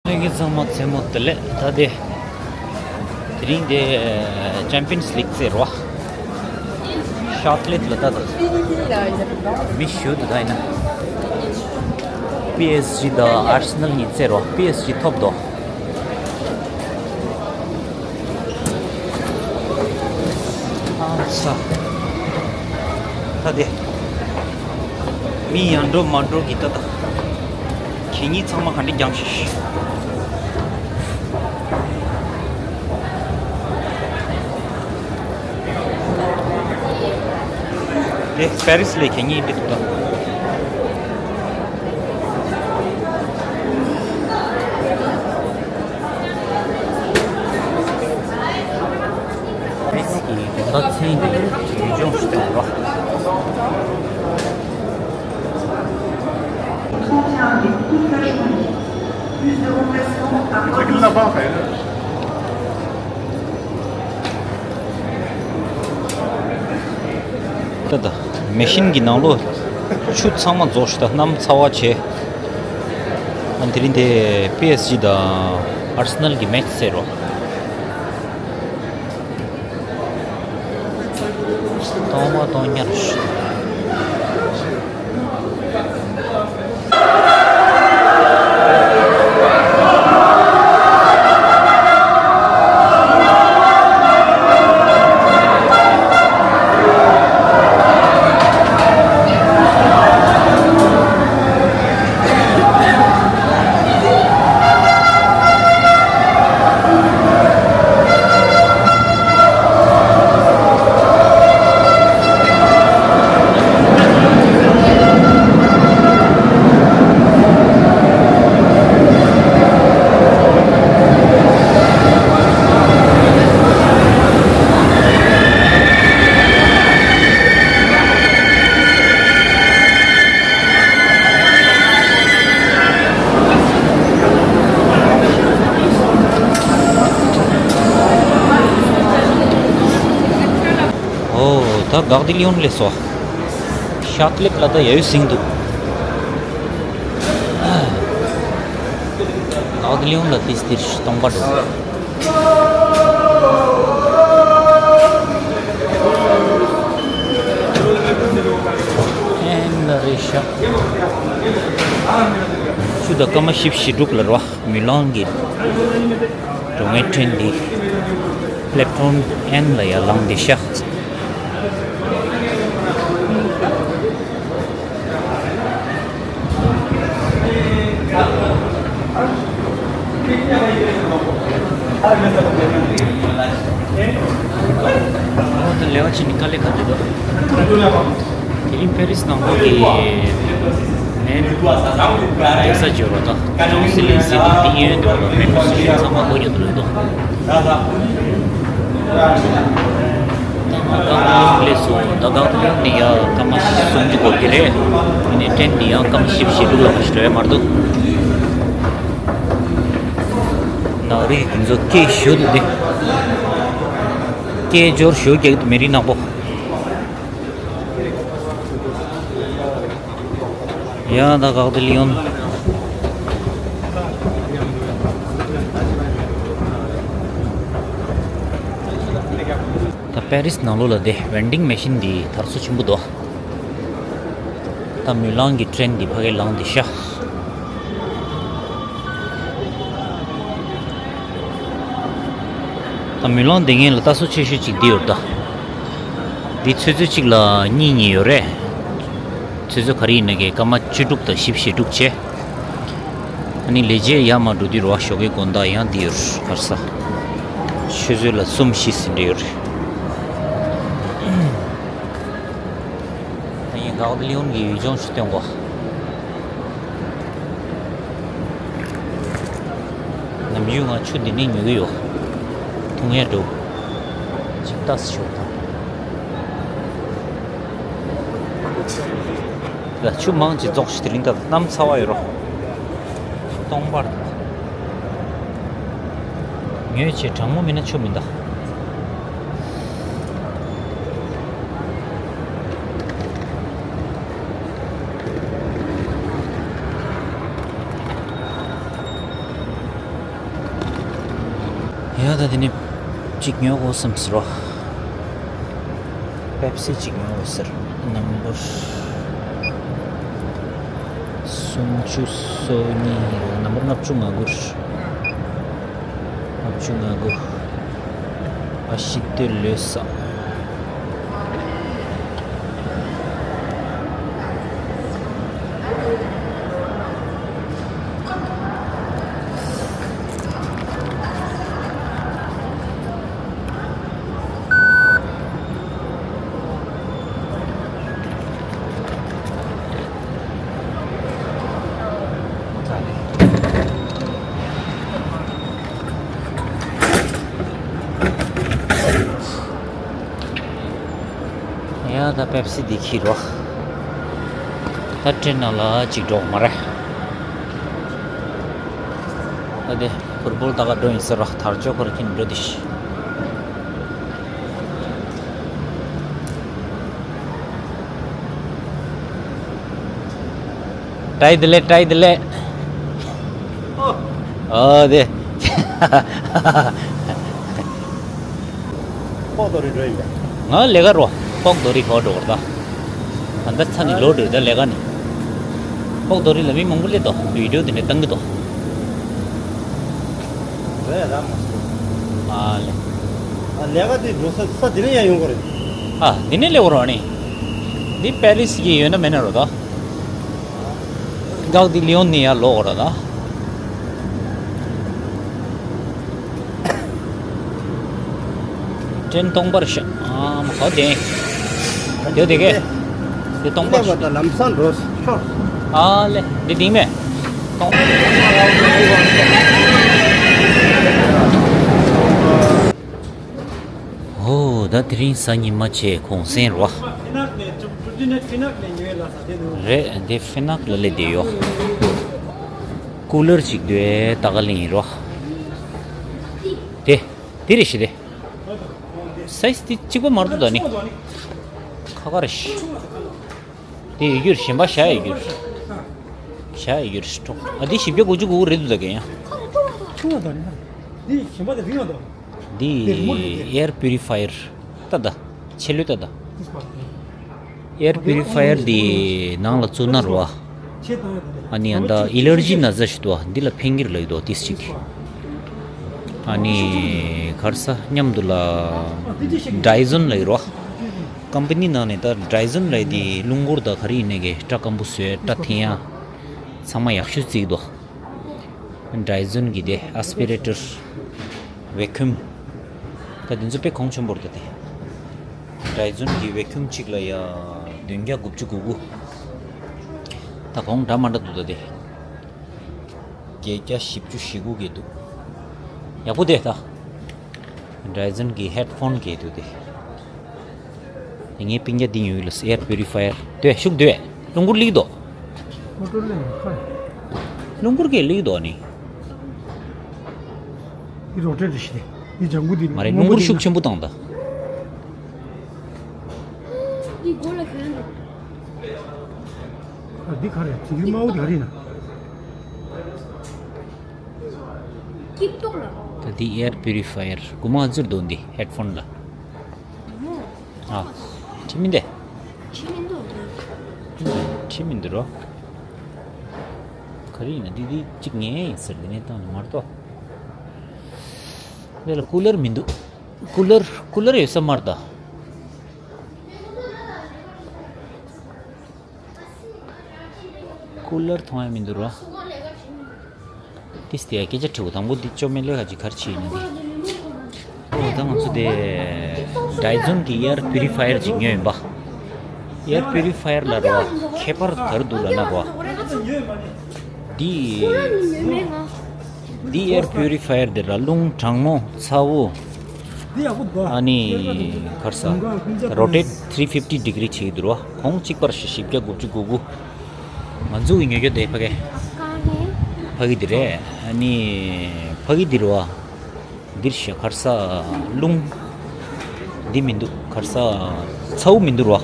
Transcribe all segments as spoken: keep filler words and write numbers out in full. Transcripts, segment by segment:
ལྷན་རྒྱས་ཚང་མ་མཚན་མོ་བདེ་ལེགས། ད་དེ་དེ་རིང་དེ་ཆེམ་པི་ཡན་སི་ལིག་ཟེར་བ། ཤར་ལེ་ལ་ད་ད་མི་ཞུ་དུ་ད་ཡིན་ན། པི་ཨེས་ཇི་དང་ཨར་སེ་ནལ་གཉིས་ཟེར་བ། པི་ཨེས་ཇི་ཐོབ་དོ། ཨ་ས། ད་དེ། མི་ཡར་འགྲོ་མར་འགྲོ་གི་ད་ད། ཁྱེད་གཉིས་ཚང་མ་ག་འདྲ་རྒྱང་ཤིག་དེ་པེ་རིས་ལས་ཁྱེད་གཉིས་འདི་ད། ཨེ་སི་གི་དགོང་དག་མཚན་གྱི་ཡུལ་ལྗོངས་ཤིག་སྟོན་རོགས། ད་ལྟ་མེ་ཤིན་གྱི་ནང་ལོགས་ཆུ་ཚང་མ་རྫོགས་ཤག་ད་གནམ་ཚ་བ་ཆེ། ཨ་དེ་རིང་དེ་པི་ཨེས་ཇི་དང་ཨར་སེ་ནལ་གྱི་མེ་ཆི་ཟེར་རོ། སྟོང་པ་སྟོང་ཉར། ཨོ། ད་གག་དི་ལི་ཡོན་སླེབས་སོང་། ཤར་ལེ་ལ་ད་ཡ་ཡུ་སིང་འདུག་གག་དི་ལི་ཡོན་ལ་ཏིས་ཏིར་སྟོང་པ་འགྲོ། ཨེན་ལ་རེ་ཤ། ཆུ་ད་སྐར་མ་བཞི་བཅུ་ཞེ་དྲུག་ལ་རོ། མུ་ལང་གི་འགྲོ་མཁན་ཊེན་འདི་པླེ་ཊོན་ཨེན་ལ་ཡར་ལངས་བསྡད་ཤག་ཨོ་ད་ལེ་བ་ཆེ་ནི་དཀའ་ལས་ཁག་འདུག་དེ་རིང་པེ་རིས་ནང་ལོགས་ཀྱི་མེན་བསྡད་ས་འབྱོར་བ་དང་ཀའུན་སི་ལིང་སི་ཏི་ཡོན་དུ་ལ་མེན་སི་ཚང་མ་ལོ་ཡོད་དུ་ལོས་དོ། ད་ང་གང་ལ་ཡོང་ལས་སོང་། ད་གང་ལ་ཡོང་ནི་ཡ་སྐར་མ་སུམ་ཅུ་འགོར་གི་རེད། ཡིན་ནའི་ཊེན་འདི་ཡང་སྐར་མ་བཞི་བཅུ་ཞེ་དྲུག་ལ་མ་ཞིག་འགྲོ་ཡ་མ་རེད་འདུག་ནག་རིགས་དེ་ཚོ་སྐད་ཞུ་འདུག་སྟེ། སྐད་སྦྱོར་ཞུ་རྒྱག་གི་འདུག་མི་རིགས་ནག་པོ། ཡ་ད་གག་དི་ལི་ཡོན། ད་པེ་རིས་ནང་ལོགས་ལ་དེ་ཝེན་ཌིང་མེ་ཤིན་འདི་དར་སོ་ཆེན་པོ་འདུག་ད་མུ་ལང་གི་ཊེན་འདི་ཕ་གིར་ལངས་བསྡད་ཤག་ད་མུ་ལང་བསྡད་མཁན་ལ་ལྟ་ས་ཆེ་ཤོས་གཅིག་འདི་ཡོད་ད། འདི་ཆུ་ཚོད་གཅིག་ལ་གཉིས་གཉིས་ཡོད་རེད། ཆུ་ཚོད་ག་རེ་ཡིན་ན་གི་སྐར་མ་བཅུ་དྲུག་དང་བཞི་བཅུ་ཞེ་དྲུག་བྱས། ཨ་ནི་ལས་བྱེད་ཡར་མར་འགྲོ་དུས་རེད་བ། ཞོགས་ཀའི་དགོང་དག་ཡང་འདི་ཡོད་རེད། ག་རེ་ཟ། ཆུ་ཚོད་ལ་གསུམ་བཞི་ཟིན་འདྲ་ཡོད་རེད། ད་ངས་གག་ལི་ཡོན་གྱི་ཡུལ་ལྗོངས་ཤིག་སྟོན་གོ། ནམ་རྒྱུན་ང་ཆུ་འདི་ནས་ཉོ་གི་ཡོད། འཐུང་ཡས་འགྲོ། ཅིག་ལྟ་ཞོག་དང་། ད་ཆུ་མང་ཅིག་རྫོགས་ཤིག་དེ་རིང་ད་གནམ་ཚ་བ་ཡོད་རོ། སྟོང་པར་འདུག་ཉོས་བྱས་གྲང་མོ་མིན་ན་ཆུ་མི་འདའ། ད་ལྟ་དེ་ནས་གཅིག་ཉོ་དགོས་བསམ་ཟེར་རོ། པེབ་སི་གཅིག་ཉོ་དགོས་ཟེར། ནམ་བར་སུམ་ཅུ་སོ་གཉིས་རེད། ནམ་བར་ལྔ་བཅུ་ང་དགུ་རེད། ལྔ་བཅུ་ང་དགུ། ཨ་ཤི་སྟོད་ལོས་ས། ཡ་ད་པེབ་སི་འདི་འཁྱེར་རོ། ད་ཊེན་ནང་ལ་གཅིག་འགྲོ་མ་རེད། ད་དེ་ཕུར་བུལ་ད་ག་འགྲོ་ཡིན་ཟེར་རོ། དར་ལྕོག་ཁོར་ཁྱིམ་འགྲོ་དེ་ཤི། བཀྲ་ཤིས་བདེ་ལེགས། བཀྲ་ཤིས་བདེ་ལེགས། ཨོ་དེ། ཕོག་རྡོ་རི་འགྲོ་ཡིན་པས། ང་ལས་ཀ་རོ། ཕོག་རྡོ་རི་ཧོ་འགྲོ་བར་ད། ད་ལྟ་ཚ་ནི་ལོ་འགྲོ་ད་ལས་ཀ་ནི། ཕོག་རྡོ་རི་ལ་མི་མང་པོ་སླེབས་དོ། བི་ཌིའོ་དེ་འདྲ་བཏང་གི་དོ། རེད་ར་མ་སོ། ཨ་ལེ། ཨ་ལས་ཀ་དེ་འགྲོ་ས་ས་དེ་ནས་ཡང་ཡོང་གི་རེད། ཨ་དེ་ནས་སླེབས་རོ་ཨ་ནི། འདི་པེ་རི་སི་གི་ཡོད་ན་མེད་ན་རོ་ད། འགག་འདི་ལི་ཡོན་ནས་ཡར་ལོག་ར་ད། ཊེན་སྟོང་པར་ཤ། ཨ་མ་ཧོ་དེ། དེ་དེ་གེ། དེ་སྟོང་པར་ཤ། ལམ་སང་འགྲོ་ཤོག་ཨ་ལེ། འདི་དེང་མེད། སྟོང་། ཧོ་ད་དེ་རིང་གཟའ་ཉི་མ་བྱས་གུང་སེང་རོ། རེད་འདི་ཧྥི་ནག་ལ་སླེབས་བསྡད་ཡོད། ཀུ་ལར་ཅིག་འདུག་ད་ག་ལེན་ཡིན་རོ། དེ། དེ་རེད་ཤི་དེ། སའི་ཛི་དེ་གཅིག་པ་མ་རེད་འདུག་ད་ནི། ཁ་ཁ་རེད་ཤི། དེ་ཡོད་རྒྱུར་གཞན་པ་བཞག་ཡོད་རྒྱུར། བཞག་ཡོད་རྒྱུར་ཤི་ཀྲོག་ཨ་དེ་བཞི་བརྒྱ་དགུ་བཅུ་གོ་དགུ་རེད་འདུག་ད་གན་ཡང་། ཆུང་བ་དང་ནི་ཧ། འདི་གཞན་པ་དེ་རིང་ཡང་དང་། འདི་ཨེར་པིའུ་རི་ཕ་ཡར། ད་ད། ཆེ་ལོས་ད་ད། ཨེར་པིའུ་རི་ཕ་ཡར་འདི་ནང་ལ་བཙུགས་ན་རོ། ཨ་ནི་ཨ་ད་ཨེ་ལར་ཇི་ན་ཚ་ཞིག་འདུག་བ། འདི་ལ་ཕན་གྱི་རེད་ལབ་ཀྱི་འདུག་ཏིས་ཅིག་ཨ་ནི་ག་རེ་ཟ་སྙམ་དུ་ལ་ཌའི་ཛོན་ལབ་ཀྱི་རེད་བ། ཀམ་པ་ནི་ནང་ནས་ད་ཌའི་ཛོན་ལབ་ཀྱི་འདི་རླུང་འཁོར་དང་ག་རེ་ཡིན་ནའི་གི་སྐྲ་སྐམ་པོ་བཟོས་སྐྲ་འཐེན་ཡ་ཚང་མ་ཡག་ཤོས་བརྩི་གི་འདུག་ཌའི་ཛོན་གྱི་དེ་ཨ་སི་པི་རེ་ཊར། ཝེ་ཁུམ། ད་དེ་ཚོ་དཔེ་གོང་ཆེན་པོ་རེད་ད་དེ། ཌའི་ཛོན་གྱི་ཝེ་ཁུམ་གཅིག་ལ་ཡ་བདུན་བརྒྱ་དགུ་བཅུ་གོ་དགུ། ད་གོང་འདྲ་མ་འདྲ་འདུག་ད་དེ། བརྒྱད་བརྒྱ་བཞི་བཅུ་ཞེ་དགུ་གི་འདུག་ཡག་པོ་དེ་ད། ཌའི་ཛོན་གྱི་ཧེཌ་ཕོན་གྱི་འདུག་དེ། དེ་ངའི་སྤུན་ཀྱག་འདི་ཉོས་ཡོད་ལ་ཨེར་པིའུ་རི་ཕ་ཡར་དེ་ཤུགས་དེ་རླུང་འཁོར་ལིག་དོ། མོ་ཊར་ལེན་ཁ། རླུང་འཁོར་གྱི་ལིག་དོ་ནི། འདི་རོ་ཊེ་རི་ཞིག་རེད། འདི་ལྗང་གུ་འདི་མ་རེད། རླུང་འཁོར་ཤུགས་ཆེན་པོ་བཏང་ད། འདི་སྒོ་ལ་གྱོན་འདུག་ཨ་འདི་ག་རེ་ཟེར་གྱི་དམར་པོ་འདི་ག་རེ་ཡིན་ན། སྐྱིབས་ཏོག་ལ། ད་འདི་ཨེར་པིའུ་རི་ཕ་ཡར་དགུ་མ་ཟེར་འདུག་འདི་ཧེཌ་ཕོན་ལ། ཨ། ཁྲིད་མི་འདི། ཁྲིད་མི་འདུག་ཁྲིད་མི་འདུག་རོ། ག་རེ་ཡིན་ན་འདི་འདི་གཅིག་ངའི་ཡིན་ཟེར་འདི་ནས་བཏང་ནས་མ་གཏོགས། འདི་ལ་ཀུ་ལར་མི་འདུག་ཀུ་ལར་ཀུ་ལར་ཡོད་ས་མ་རེད་ད། ཀུ་ལར་མཐོང་ཡ་མི་འདུག་རོ། ཏིས་དེ་ཡ་སྐད་ཆ་དྲི་བོ་དང་པོ་འདི་ཅོ་མེ་ལེ་ག་ཅིག་གར་ཕྱིན་ནི་འདི། ཨོ་ད་ང་ཚོ་དེ་ཌའི་ཛོན་གྱི་ཨེར་པིའུ་རི་ཕ་ཡར་ཅིག་ཉོས་ཡིན་པ། ཨེར་པིའུ་རི་ཕ་ཡར་ལ་རོ་ཁྱད་པར་ག་རེ་འདུག་ལབ་ན་རོ། འདི། འདི་ཨེར་པིའུ་རི་ཕ་ཡར་འདི་ར་རླུང་གྲང་མོ་ཚ་བོ། ཨ་ནི་གར་ས་རོ་ཊེཊ་ཐི་རི་ཕིབ་ཊི་ཌི་གི་རི་བྱེད་ཀྱི་འདུག་རོ། གོང་གཅིག་པར་བཞི་བརྒྱ་དགུ་བཅུ་གོ་དགུ། ང་ཚོ་གི་ཉོ་རྒྱུ་དེ་ཕ་གི། ཕ་གི་འདི་རེད། ཨ་ནི་ཕ་གི་འདི་རེད་བ། འདིར་ཤ་གར་ས་རླུང་། འདི་མི་འདུག་གར་ས་ཚ་བོ་མི་འདུག་རོ།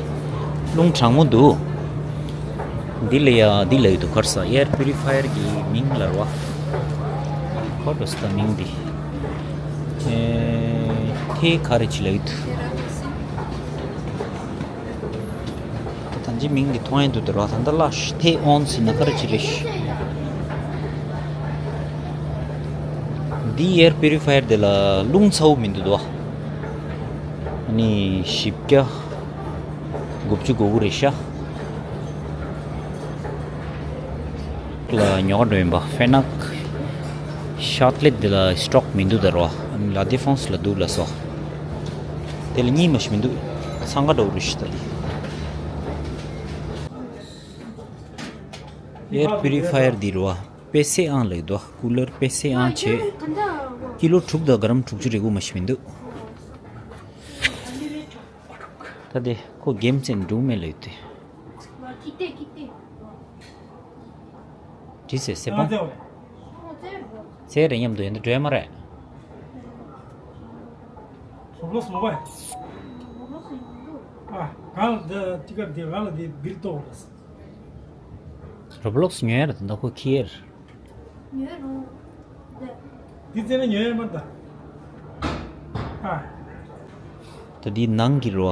རླུང་གྲང་མོ་འདུག་འདི་ལ་ཡ་འདི་ལ་ཡོད་འདུག་གར་ས་ཨེར་པིའུ་རི་ཕ་ཡར་གྱི་མིང་ལ་རོ། ཁོ་འགྲོ་ས་མིང་འདི། ཨེ། ཐེ་ག་རེ་ཅི་ལ་ཡོད། ད་ཅི་མིང་གི་མཐོང་ཡན་དུ་དེ་ར་ད་ད་ལ་ཐེ་ཨོན་སི་ན་ག་རེ་ཅི་རེད། འདི་ཨེར་པིའུ་རི་ཕ་ཡར་དེ་ལ་རླུང་ཚ་བོ་མི་འདུག་དོ། ཨ་ནི་ཞིབ་རྒྱ། དགུ་བཅུ་གོ་དགུ་རེད་ཤག་ལ་ཉོ་ག་འགྲོ་ཡིན་པ། ཧྥེ་ནག་ཤར་ལེ་དེ་ལ་སི་ཊོག་མི་འདུག་ད་རོ། ལ་དེ་ཧྥོན་སི་ལ་འདུག་ལ་སོ། དེ་ལ་གཉིས་མ་ཞིག་མི་འདུག་འཚང་ཁ་འགྲོ་རུ་ཤི་ད་དེ། ཨེར་པིའུ་རི་ཕ་ཡར་དེ་རོ། པེ་སེ་ཨང་ལ་ཡོད་དོ། ཀུ་ལར་པེ་སེ་ཨང་བྱས། ཀི་ལོ་དྲུག་དང་ག་རམ་དྲུག་ཅུ་རེ་དགུ་མ་ཞིག་མི་འདུག་ད་དེ་ཁོ་གེམ་ཚན་འགྲུག་མེད་ལ་ཡོད་དེ། ཏི་སེ་སེ་པོ། ཚེ་རེ་མཉམ་དུ་ཡོད་འདི་འགྲོ་ཡ་མ་རེད། རོ་བོ་ལོག་སི་མ་པ། ཨ། གང་ལ་འདི་ཅི་ག་འདི་གང་ལ་འདི་བིལ་ཏོག་ལ། རོ་བོ་ལོག་སི་ཉོ་ཡ་རེད་ད་ཁོ་ཁྱི་ཡེར། ཉོས་རུང་། འདི་རྩེ་ན་ཉོས་མ་ད། ཨ། ད་འདི་ནང་གི་རོ།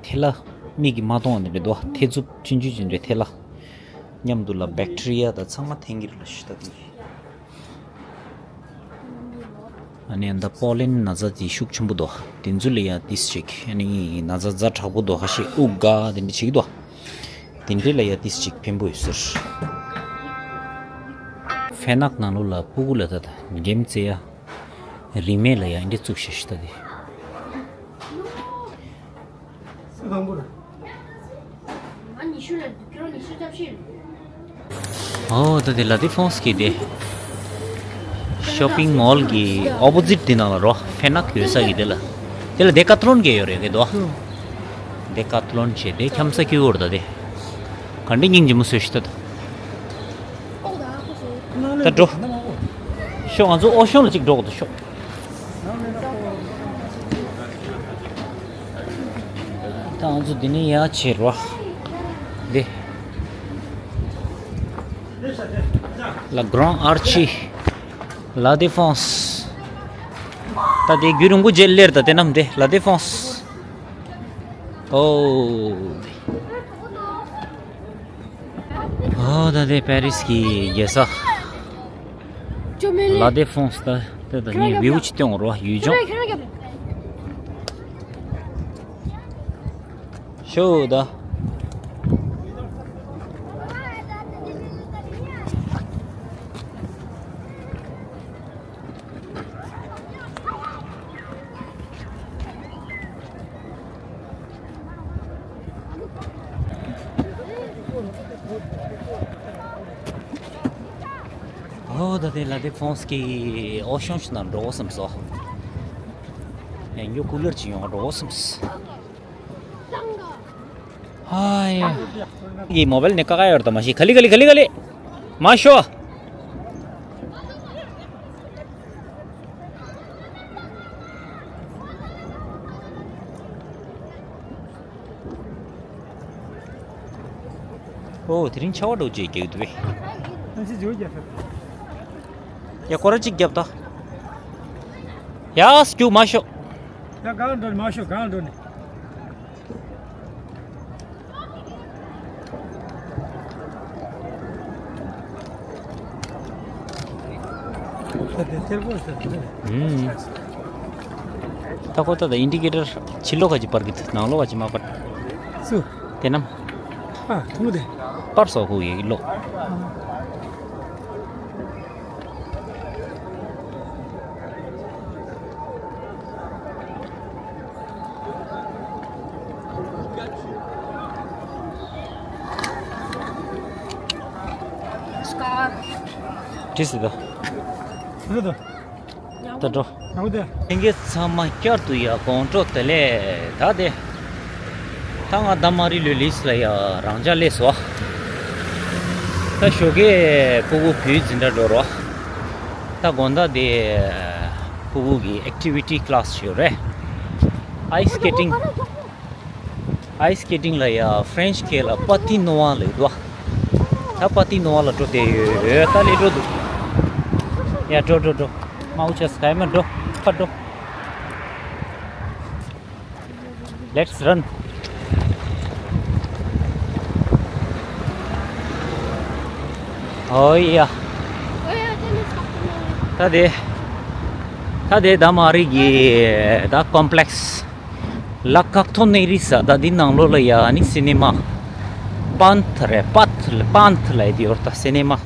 ཐལ་ལ། མིག་གིས་མ་མཐོང་བ་འདི་འདྲ་འདུག་ཐལ་རྩུབ་ཆུང་ཆུང་ཅིག་འདྲ་ཐལ་ལ། མཉམ་དུ་ལ་བེག་ཊི་རི་ཡ་དང་ཚང་མ་འཐེན་གྱི་རེད་ལ་ཤི་ད་འདི། ཨ་ནི་ད་པོ་ལན་ན་ཚ་དེ་ཤུགས་ཆེན་པོ་འདུག་དེ་ཚོ་ལ་ཡ་ཏིས་ཅིག་ཨ་ནི་ན་ཚ་ཛ་དྲག་པོ་འདུག་ཧ་ཤེ་དབུགས་དགའ་དེ་འདྲ་བྱེད་ཀྱི་འདུག་དེ་འདྲའི་ལ་ཡ་ཏིས་ཅིག་ཕན་པོ་ཡོད་ཟེར། ཧྥེ་ནག་ནང་ལོགས་ལ་སྤུ་གུ་ལ་ད་ད་འགྲེམས་རྩེ་ཡ། རིན་མེད་ལ་ཡ་འདི་བཙུགས་ཤག་ཤི་ད་དེ། ཨོ་ད་དེ་ལ་དེ་ཧྥོན་སི་གི་དེ། ཤོ་པིང་མོལ་གི་ཨོ་པོ་ཟིཊ་དེ་ནང་ལ་རོ། ཧྥེ་ནག་ཡོད་ས་གི་དེ་ལ། དེ་ལ་ཌེ་ཀ་ཐི་ལོན་གི་ཡོད་རེད་གི་དོ། ཌེ་ཀ་ཐི་ལོན་བྱས་དེ་འཁྱམ་ས་ཁྱི་འུར་ད་དེ། ག་འདྲ་སྙིང་རྗེ་མོ་བཟོས་ཤི་ད་དོ། ད་འགྲོ། ཤོག་ང་ཚོ་ཨོ་ཤོང་ལ་གཅིག་འགྲོ་དགོས་འདུག་ཤོག་ད་ང་ཚོ་འདི་ནས་ཡར་ཕྱིན་རོགས། འདི། ལ་གྷ་རན་ཨར་ཆི། ལ་དེ་ཧྥོན་སི། ད་དེ་རྒྱུན་རིང་པོ་རྗེས་སླེབས་ད་དེ་ནམ་དེ་ལ་དེ་ཧྥོན་སི། ཨོ། ཨོ་ད་དེ་པེ་རི་སི་གི་རྒྱལ་ས། ལ་དེ་ཧྥོན་སི་ད་དེ་ད་ངས་བེའུ་ཅི་སྟོན་རོ་ཡུལ་ལྗོངས། ཤོ་ད། ཨོ་ད་དེ་ལ་དེ་ཧྥོན་སི་གི་ཨོ་ཤོང་ཞིག་ནང་འགྲོ་བསམ་སོང་། ཡང་ཡོ་ཀུ་ལར་ཅིག་ཡོང་འགྲོ་བསམ་སོང་། ཧའི། གི་མོ་བལ་ནས་ཀ་ཀ་ཡོར་ད་མ་ཤི་ག་ལི་ག་ལི་ག་ལི་ག་ལི། མ་ཤོ། ཨོ་དེ་རིང་ཆར་པ་འདྲ་བོ་ཅིག་རྒྱག་འདུག་པས། ཡ་སྐོར་ར་གཅིག་རྒྱབ་ད། ཡ་སྐྱུག་མ་ཤོག་ཡ་གང་འགྲོ་ནི་མ་ཤོག་གང་འགྲོ་ནི། ད་དེ་ཐེར་པོ་ཟེར་ནི། ཨུམ། ད་ཁོ་ད་ད་ཨིན་ཌི་ཀེ་ཊར་ཕྱི་ལོགས་ག་ཅི་པར་གི་ནང་ལོགས་ག་ཅི་མ་པར། སུ། དེ་ནམ། ཨ་ཐུང་དེ། པར་སོགས་ཁུག་ཡེ་ལོ། ཏིས་ད། ད་འགྲོ། ད་འགྲོ། ཡག་པོ་འདུག་ལྷན་རྒྱས་ཚང་མ་བསྐྱར་དུ་ཡ་དགོང་དྲོ་བདེ་ལེགས། ད་དེ། ད་ང་ད་མ་རི་ལུས་ལིས་ལ་ཡ་རང་འཇགས་སླེབས་སོ། ད་ཞོགས་ཀས་སྤུ་གུ་བུའི་འཛིན་གྲྭ་འགྲོ་རོགས། ད་དགོང་དག་དེ། སྤུ་གུ་གི་ཨེག་ཊི་བི་ཊི་ཀི་ལ་སི་ཞིག་ཡོད་རེད། ཨའི་སི་སི་ཀེ་ཊིང་། ཨའི་སི་སི་ཀེ་ཊིང་ལ་ཡ་ཧྥ་རེན་ཆི་སྐད་ལ་པ་ཏི་ནོ་ཝ་ལབ་འདུག་ད་པ་ཏི་ནོ་ཝ་ལ་འགྲོ་བསྡད་ཡོད། ད་ལས་འགྲོ་འདུག་ཡ་འགྲོ་འགྲོ་འགྲོ། མ་འུ་ཅག་སི་ཀའི་མ་འགྲོ། ཕར་འགྲོ། Let's run. Oh yeah. ད་དེ། ད་དེ་ད་མ་རི་གི་ད་ཀོམ་པི་ལེགས། ལ་ཀག་ཐོ་ནེ་རི་ས་ད་འདི་ནང་ལོགས་ལ་ཡ་ནི་སི་ནེ་མ། པཱན་ཐ་རེད། པཱན་ཐ་ལ་པཱན་ཐ་ལ་ཡ་དེ་ཡོད་ད་སི་ནེ་མ།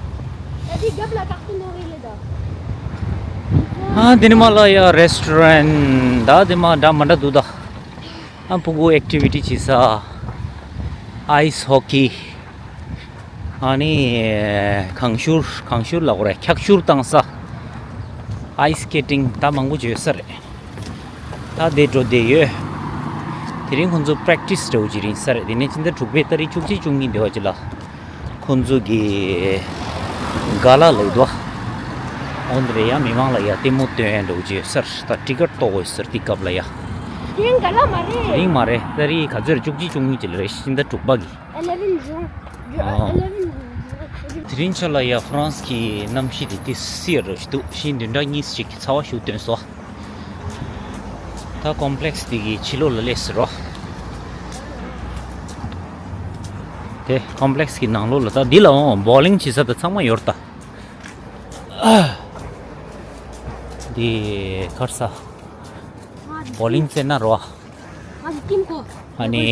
ཨ་འདི་ནི་མ་ལ་ཡ་རེ་སི་ཊོ་རན་ད་འདི་མ་འདྲ་མ་འདྲ་འདུག་ད། ཨ་ཕྲུ་གུ་ཨེག་ཊི་བི་ཊི་བྱེད་ས། ཨའི་སི་ཧོ་ཀི། ཨ་ནི་གང་ཤུར་གང་ཤུར་ལ་གོ་རེ་འཁྱག་ཤུར་བཏང་ས། ཨའི་སི་སི་ཀེ་ཊིང་ད་མང་པོ་བྱོས་ས་རེད། ད་དེ་འགྲོ་བསྡད་ཡོད། དེ་རིང་ཁོང་ཚོ་པེ་རེག་ཊི་སི་འདྲ་བོ་ཅིག་རིང་ས་རེད། དེ་ནས་ཕྱི་ཟླ་དྲུག་པའི་ཏ་རིག་བཅུ་གཅིག་བཅུ་གཉིས་འདྲ་བོ་ཅིག་ལ། ཁོང་ཚོ་གི་ག་ལ་ལབ་འདུག་ཨ། འོ་འདི་རེད་ཡ། མི་མང་ལ་ཡ་ལྟད་མོ་སྟོན་ཡ་འགྲོ་རྒྱུ་ཟེར། ད་ཊི་ཀེ་ཊི་གཏོང་དགོས་ཟེར་དེ་སྐབས་ལ་ཡ། དེ་རིང་ག་ལ་མ་རེད། དེ་རིང་མ་རེད། ཏ་རིག་ག་ཚོད་རེད། བཅུ་གཅིག་བཅུ་གཉིས་ཅིག་ལ་རེད། ཕྱི་ཟླ་དྲུག་པ་གི། eleven June. ཨོ། eleven June. དེ་རིང་ཆ་ལ་ཡ་ཧྥ་རན་སི་གི་གནམ་གཤིས་དེ་ཏི་སི་ཡ་རེད་འདུག་ཤིང་བདུན་ཕྲག་གཉིས་ཅིག་གི་ཚ་བ་ཞུ་སྟོན་སོ། ད་ཀོམ་པི་ལེགས་དེ་གི་ཕྱི་ལོགས་ལ་སླེབས་ཟེར་རོ། དེ་ཀོམ་པི་ལེགས་ཀྱི་ནང་ལོགས་ལ་ད་འདི་ལའང་བོ་ལིང་བྱེད་ས་དང་ཚང་མ་ཡོད་རེད་ད། འདི་གར་ས་བོ་ལིང་རྩེ་ན་རོ། ཨ་ནི་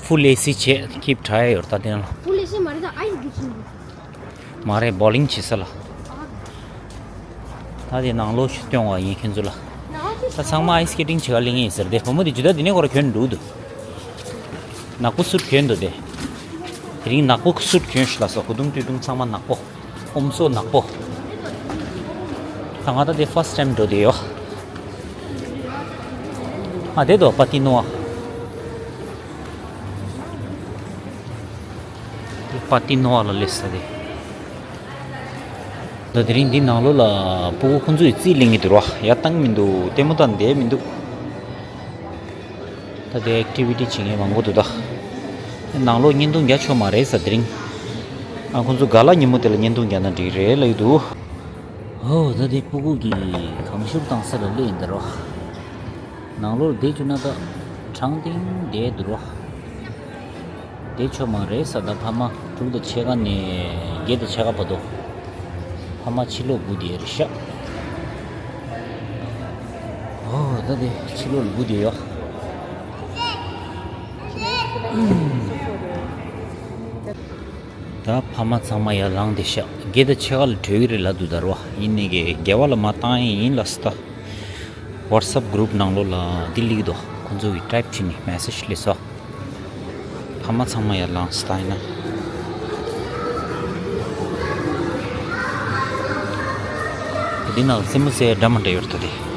ཧྥུལ་ཨེ་སི་བྱས་ཀིབ་དྲ་ཡ་ཡོད་རེད་ད་དེ་ན་ལ། ཧྥུལ་ཨེ་སི་མ་རེད་ད་ཨའི་སི་གི་ཆིན་པོ། མ་རེད། བོ་ལིང་བྱེད་ས་ལ། ད་དེ་ནང་ལོགས་ཤིག་སྟོན་བ་ཡིན་ཁྱེད་ཚོ་ལ། ད་ཚང་མ་ཨའི་སི་སི་ཀེ་ཊིང་བྱེད་ག་སླེབས་ངེས་ཡིན་ཟེར་ཏེ། བུ་མོ་དེ་ཇི་ལྟར་དེ་ནས་ཁོ་ར་གྱོན་འདུག་འདུག་ནག་པོ་སུ་གྱོན་འདུག་དེ། དེ་རིང་ནག་པོ་སུ་གྱོན་ཤག་ལ་སོགས་གོས་ཐུང་དཀྲོལ་ཐུང་ཚང་མ་ནག་པོ། ཨོམ་སྲོ་ནག་པོ། ད་ང་ད་དེ་ཕར་སི་ཊི་ཊེམ་འགྲོ་དེ་ཡོད། ཨ་དེ་དོ་པ་ཏི་ནོ་ཨ། པ་ཏི་ནོ་ཨ་ལ་སླེབས་ས་དེ། ད་དེ་རིང་འདི་ནང་ལོགས་ལ་ཕྲུ་གུ་ཁོང་ཚོས་རྩིས་ལེན་གྱི་འདུག་ར། ཡར་བཏང་མི་འདུག་ལྟད་མོ་བལྟ་བསྡད་མི་འདུག་ད་དེ་ཨེག་ཊི་བི་ཊི་བྱེད་མཁན་མང་པོ་འདུག་ད། ནང་ལོགས་བརྙན་ཐུང་རྒྱག་ཆོག་མ་རེད་ས་དེ་རིང་། ཨ་ཁོང་ཚོ་ག་ལ་ཉིན་མོ་དེ་ལ་བརྙན་ཐུང་རྒྱག་ན་འགྲིག་རེད་ལབ་ཀྱི་འདུག་ཧོ། ད་དེ་ཕྲུ་གུ་གི་གང་ཤུར་བཏང་ས་ལ་སླེབས་ཡིན་ད་རོ། ནང་ལོགས་བསྡད་བཅུག་ན་ད་དྲང་བདེན་བསྡད་འདུག་རོ། བསྡད་ཆོག་མ་རེད་ས། ད་ཕ་མ་དྲུག་དང་ཕྱེད་ཀ་ནས་བརྒྱད་དང་ཕྱེད་ཀ་བར་དུ་ཕ་མ་ཕྱི་ལོགས་སྒུག་བསྡད་རེད་ཤག་ཨོ་ད་དེ་ཕྱི་ལོགས་ལ་སྒུག་བསྡད་ཡོད། ད་ཕ་མ་ཚང་མ་ཡར་ལངས་བསྡད་ཤག་བརྒྱད་དང་ཕྱེད་ཀ་ལ་གྲོལ་གྱི་རེད་ལབ་འདུག་ད་རོ། ཡིན་ནའི་གི་དགེ་བ་ལ་མར་བཏང་ཡས་ཡིན་ལབ་སོང་ད། ཝ་ཊི་སི་ཨེབ་གུ་རུབ་ནང་ལོགས་ལ་འདི་སླེབས་འདུག་ཁོང་ཚོ་གིས་ཊའིབ་བྱས་ནས་མེ་སེཇ་སླེབས་སོང་། ཕ་མ་ཚང་མ་ཡར་ལངས་སོང་ད་ཡིན་ན། འདི་ནང་ལ་རྩེད་མོ་རྩེ་ཡ་འདྲ་མི་འདྲ་ཡོད་རེད་ད་དེ།